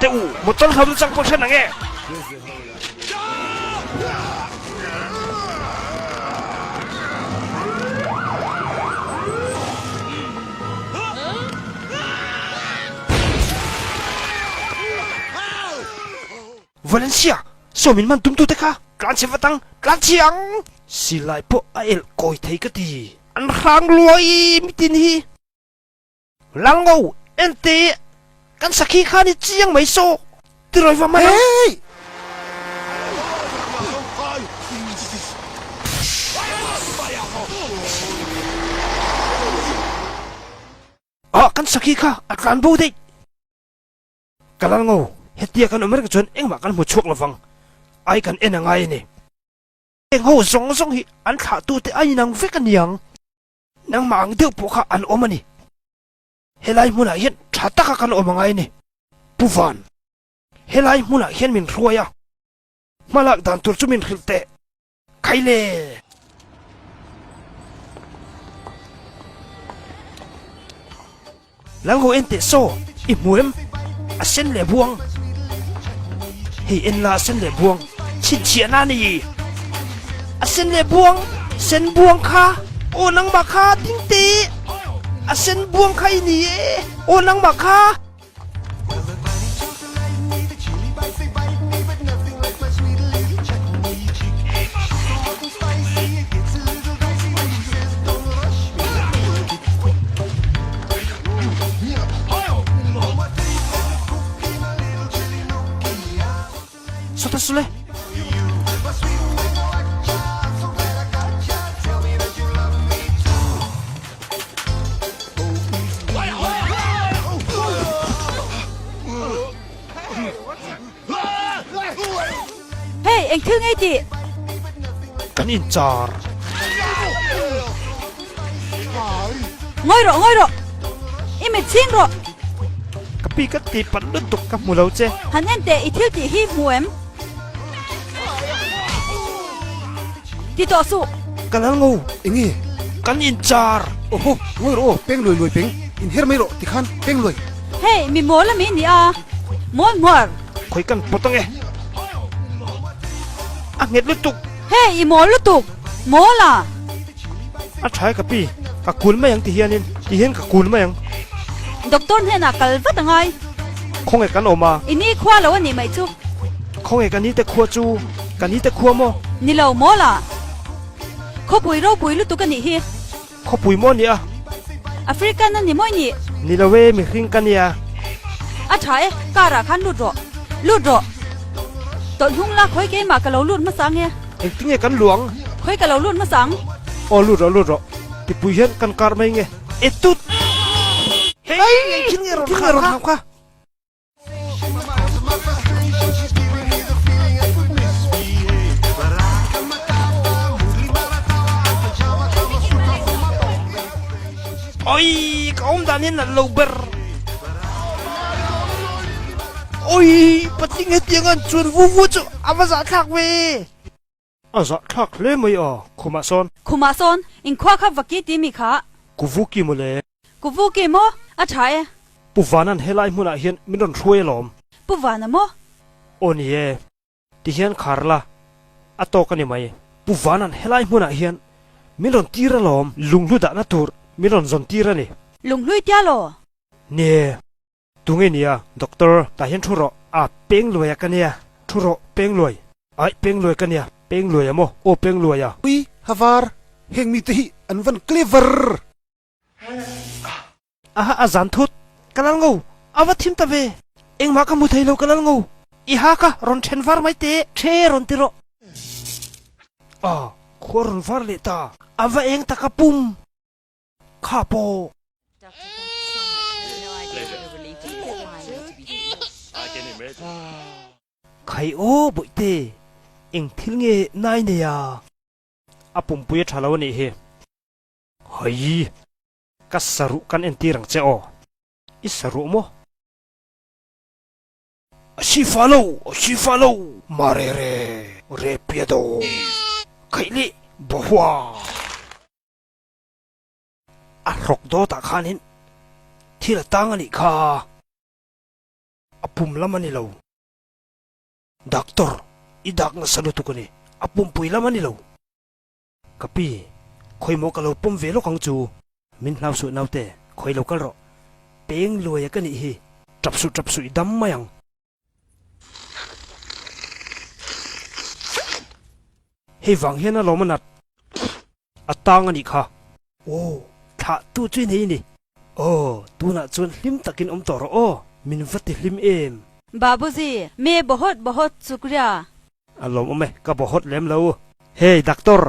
teh u, motor hlo nachang pawh hre nang e. Valencia, saw min man tumtute kha tlan chhe vat ang, tlan chhe ang! Silai pawh a elh kawi thei ka ti. An hrang luai mitin hi. Lango, ente, kan sakhi kha ni chiang mai saw, ti rawi va mai ang. Hey! Ah, kan sakhi kha a tlan bo daih. Ka Lango, hetia kan awm reng chuan engmah kan hmu chhuak lovang, ai kan en a ngai a ni. Heng ho zawng zawng hi an thlahtute a inang vek a niang. Nangmah ang deuh pawh kha an awm a ni. Helai hmunah hian tha taka kan awm angai a ni. Pu Van, helai hmunah hian min hruai a, hmalak dan tur chu min hrilh teh. Khai le! Lalngo en teh saw, i hmu em? A sen leh buang. Hei en la a sen leh buang, chhinchhiahna a ni. A sen leh buang, sen buang kha, aw nangmah kha ding teh. A sen buang kha i ni e, aw nangmah kha. Sawta sule. Hey, eng thil ngei tih? Kan inchar. Ngawi rawh, ngawi rawh. I mit chhing rawh. Ka pi ka ti pat lutuk ka hmu lo che. Han en teh, i thil tih hi hmu em? Ti tawh suh. Ka lal ngo. Enge? Kan inchar. Oho, ngawi rawh aw, peng luai luai peng. Inher mai rawh tikhan, peng luai. Hey, mi mawl ami ni a. Mawl hmuar. Khawi kan pawt ange. A nghet lutuk. Hey, i mawl lutuk. Mawl a. A tha e ka pi. Ka kul mai ang ti hianin. Ti hian ka kul mai ang. Doctor hnenah kal vat angai. Khawnge kan awm a. I ni khua lo a nih mai chu. Khawnge ka ni te khua chu. Ka ni te khua maw? Ni lo mawl a. Khawpui ropui lutuk a nih hi. Khawpui maw nia? African a ni mawi nih? Ni lo e, mihring ka nia. A tha e, car ah khan lut rawh. Lut rawh. Tawlh hnung la khawi keimah ka lo lut hmasa ang e. Engtinge kan luang? Khawi ka lo lut hmasa ang. Aw lut rawh, lut rawh. Tipui hian kan kar mai nge. E tut! Hei, engthil nge rawn hram kha? Oi, ka awm dan hian nalh lo ber. Oi, patling hetiang an chuan vu vu chu a va zahthlak ve. A zahthlak hle mai a, khumah sawn. Khumah sawn, inkhua kha vaki ti mi kha. Kuvuki mawle. Kuvuki maw? A tha e. Pu Vana'n helai hmunah hian min rawn hruai alawm. Pu Vana maw? Aw ni e. Ti hian khar la, a tawk a ni mai. Pu Vana'n helai hmunah hian min rawn tir alawm. Lunghlui dahna tur min rawn zawn tir a ni. Lunghlui tia law? Ni e. Tunge nia, Doctor, tah hian thu rawh. A, Pengluaia ka nia. Thu rawh, Pengluai. Aih, Pengluai ka nia. Pengluaia maw? Aw Pengluaia. Ui, Havar, heng mite hi an van clever! Aha a zan thut. Ka lal ngo. A va thim ta ve. Engmah ka hmu thei lo ka lal ngo. I ha ka rawn then var mai teh. The rawn ti rawh. A khua rawn var leh ta. A va eng tak a pum. Kha pawh. Khai aw bawihte. Eng thil nge nai nei a? A pumpui a tha lo a nih hi. Haii! Ka saruh kan entir ang che aw. I saruh maw? A si fa lo! A si fa lo! Marere! Repiado! Khaihli! Bohua! A hrok dawtah khanin thil a tang a nih kha. A pum lam a ni lo. Doctor, i dak nasa lutuk a ni. A pumpui lam a ni lo. Ka pi, khawi maw ka lo pawm ve lawk ang chu. Min hlau suh naute, khawi lo kal rawh. Peng luaia ka nih hi. Tap suh tap suh i dam mai ang. Hei vang hian a lawm a nat. A tang a nih kha. Aw, thlah tu chu i nei a ni. Aw, tunah chuan hlim takin awm tawh rawh aw, min va ti hlim em. Babuji, me bohot bohot chukria. A lawmawm e, ka bohot lem lo. Hey doctor,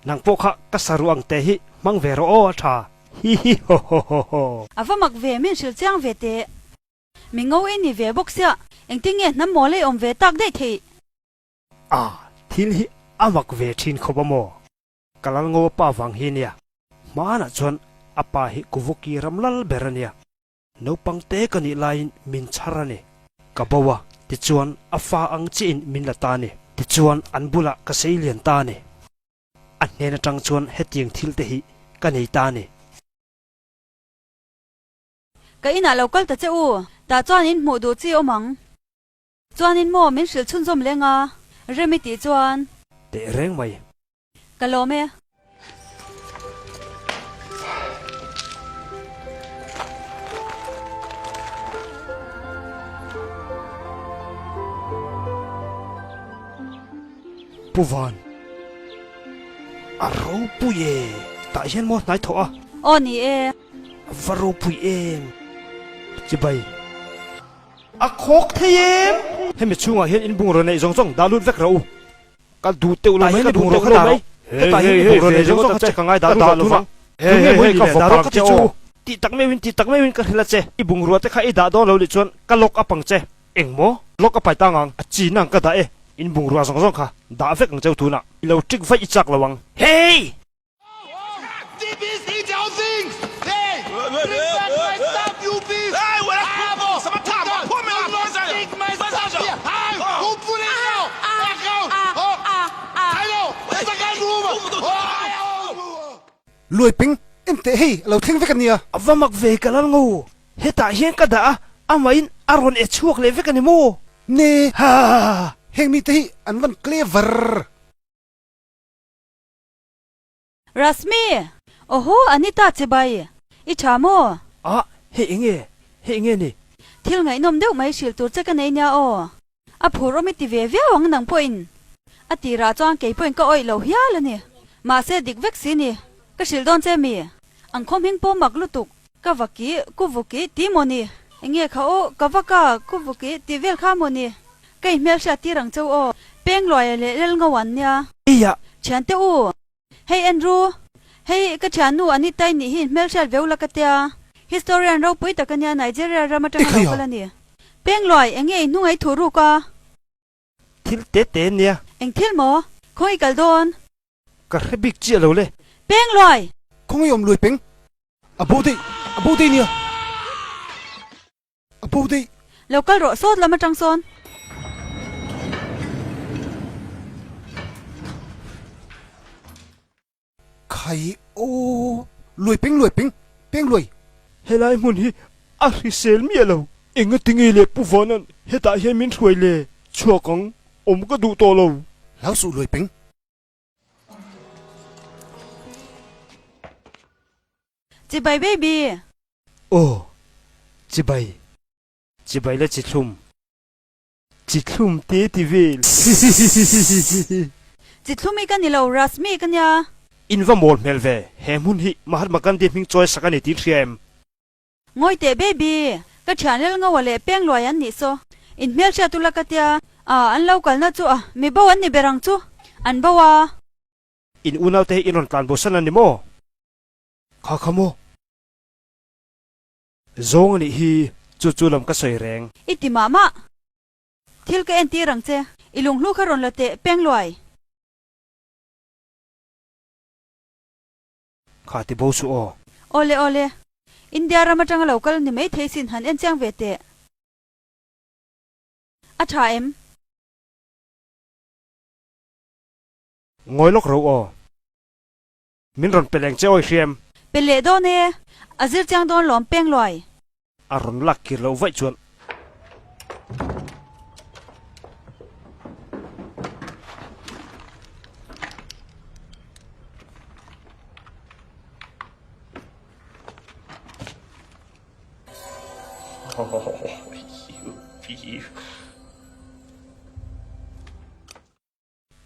nang pawh kha ka saru ang te hi hmang ve rawh aw a tha. Hi hi ho ho ho ho. A va mak ve, min hrilh chiang ve teh. Mi ngo i ni ve bawk sia, engtin nge hnam mawl ei awm ve tak daih theih? A, thil hi a mak ve thin khawp a maw? Ka lal ngo a pa vang hi nia. Hmanah chuan a pa hi Kuvuki ram lal ber a nia. Naupang te ka nih laiin min chhar a ni. Ka bo a, tichuan a fa ang chiahin min la ta a ni. Tichuan an bulah ka sei lian ta a ni. A hnen atang chuan hetiang thil te hi ka nei ta a ni. Ka inah lo kal ta che u, tah chuan in hmuh duh chi awm ang. Chuanin maw min hrilh chhunzawm leng a, rem i tih chuan. Teh reng mai. Ka lawm e. Pu Van. A ropui e. Tah hian maw hnai thawh a. Aw ni e. A va ropui em. Chibai. A khawk thei em? Hemi chhungah hian in bungraw neih zawng zawng dah lut vek rawh u. Ka duh teuh lo mai, ka duh teuh lo mai. Hetah hian i bungraw neih zawng zawng kha che ka ngai dah lut rawh tunah. Tunge maw i nih le? Dah rawh ka ti chu. Tih tak meuhin, tih tak meuhin ka hrilh a che. I bungrua te kha i dah dawn lo lih chuan ka lock up ang che. Eng maw? Lock up ai tang ang, a chin ang ka dah e. In bungrua zawng zawng kha dah vek ang cheu tunah. I lo ṭik vaih i chak lo ang. Hey! Luai peng en teh hei a lo thleng vek a nia. A va mak ve ka lal ngo. Hetah hian ka dah a, amahin a rawn e chhuak leh vek a ni maw? Ne. Ha ha ha. Heng mite hi an van clever. Rashmi! Awhaw Anita chibai, i tha maw? Ah, hei enge? Hei enge ni? Thil ngaihnawm deuh mai hrilh tur che ka nei nia aw. A phur awm i ti ve viau ang nang pawhin. A tirah chuan kei pawhin ka awih lo hial a ni. Mahse dik vek si ni. Ka hrilh dawn che mi? Ang khaw hming pawh mak lutuk. Ka va ki, ku vu ki ti maw ni? Enge kha aw, ka va ka, ku vu ki ti vel kha maw ni? Ka inhmelhriat tir ang cheu aw. Pengluaia leh Lelngo an nia. Eia! Thiante u! Hei Andrew! Hei ka thiannu Anita i nih hi inhmelhriat veu la ka tia. Historian ropui tak a nia Nigeria ram atanga lo kal a ni. Pengluai, enge i hnung ei thuh ruk a? Thil te te nia. Eng thil maw? Khawngaih i kal dawn? Ka hre bik chiah lo le. Pengluai! Khawngaih awm luai peng. A bo daih, a bo daih nia. A bo daih. Lo kal rawh sawt lam atang sawn. Khai aw. Luai peng luai peng peng luai. Helai hmun hi a hrisel miah lo. Engatinge le Pu Vanan hetah hian min hruai le? Chhuak ang, awm ka duh tawh lo. Hlau suh luai peng. Chibai baby. Aw, chibai. Chibai la chithlum. Chithlum te ti vel. Hihihihihihi. Chithlum i ka ni lo, Rashmi ka nia. In va mawl hmel ve, he hmun hi Mahatma Gandhi hming chawi sak a ni tih hria em? Ngawi teh baby, ka thian lel ngawa leh peng luai an nih saw. In hmelhriat ula ka tia, ah an lo kalna chu a, mi bo an ni ber ang chu. An bo a. In unaute hi in rawn tlan bo san a ni maw? Kha kha maw? Zawng a nih hi, chu chu lam ka sawi reng. I ti mah mah. Thil ka entir ang che. I lunghlu kha rawn la teh peng luai. Kha ti bo suh aw. Awle awle. India ram atanga lo kal ni mai thei sin han en chiang ve teh. A tha em? Ngawi lawk ro aw. Min rawn pe leng che awi hriam. Pe leh dawn e, a zir chiang dawn lawm peng luai. A rawn lak kir loh vaih chuan.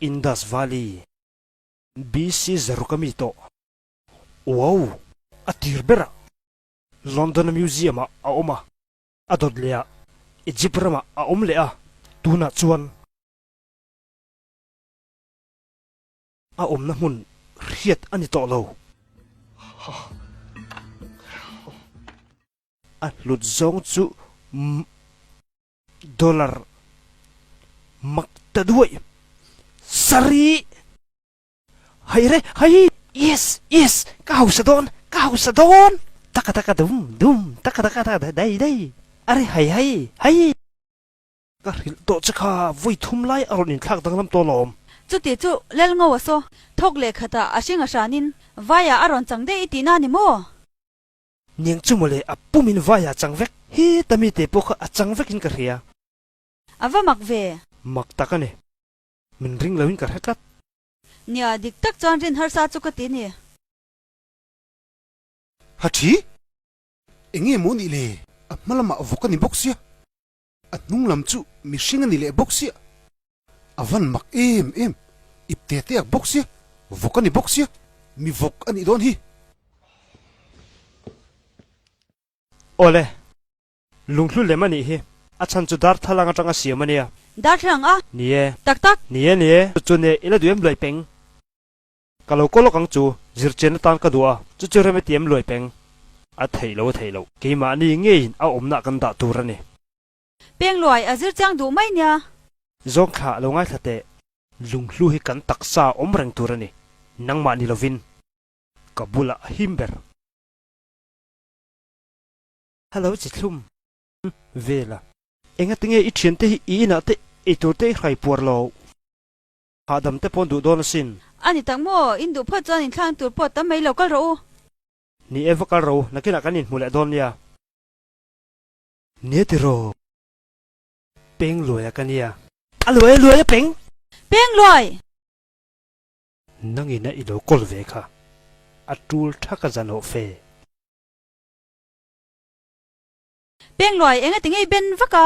Indus Valley BC zaruk a mi tawh. Wow! A tir berah London-a museum-ah a awm a, a dawt leh ah Egypt ramah a awm leh a, tunah chuan a awmna hmun hriat a ni tawh lo. A hlut zawng chu dollar mak ta duai sarih. Hai re hai! Yes! Yes! Ka hausa dawn! Ka hausa dawn! Taka taka dum dum taka taka taka dai dai Are hai hai hai! Ka hrilh tawh che kha vawi thum lai a rawn inthlak danglam tawh lawm. Chuti chu Lalngo a saw thawk leh khatah a hring a hranin vaiah a rawn chang daih i tihna a ni maw? Niang chu mawle a pumin vaiah chang vek. Heta mite pawh kha a chang vekin ka hria. A va mak ve. Mak tak a ni. Min ring loin ka hre tlat. Nia, dik tak chuan rin harsa chu ka ti ni. Ha thi? Enge maw nih le? A hma lamah vawk a ni bawk sia, a hnung lam chu mihring a ni leh bawk sia. A van mak em em, ip te te ak bawk sia, vawk a ni bawk sia, mi vawk a nih dawn hi. Awle, Lunghlu lem a nih hi. A chhan chu darthlalang atanga siam a nia. Darthlalang a? Ni e. Tak tak. Ni e, ni e. Chu ne i la duh em luai peng? Ka lo kaw lawk ang chu, zirchian atan ka duh a, chu chu rem e ti em luai peng? A theih lo, a theih loh. Keimahni ngeiin a awmna kan dah tur a ni. Peng luai a zir chiang duh mai nia. Zawng thla lo ngaithla teh. Lunghlu hi kan taksa awm reng tur a ni. Nangmah ni lovin ka bulah a him ber. Hello Chithlum Vela, engati nge i thiante hi i inah te eitur te i hrai puar lo? Hahdam te pawn duh dawn asin. A ni tak maw, in duh phawt chuan inthlang tur pawh tam mai lo kal rawh u. Ni e va kal ro, nakinah kan inhmu leh dawn nia. Nia tiraw, peng luaia ka nia. A luai a luai a peng! Peng luai! Nangina i lo kawl ve kha, a tul tha ka zan awh fe. Pengluai eng a ti ngei ben vak a.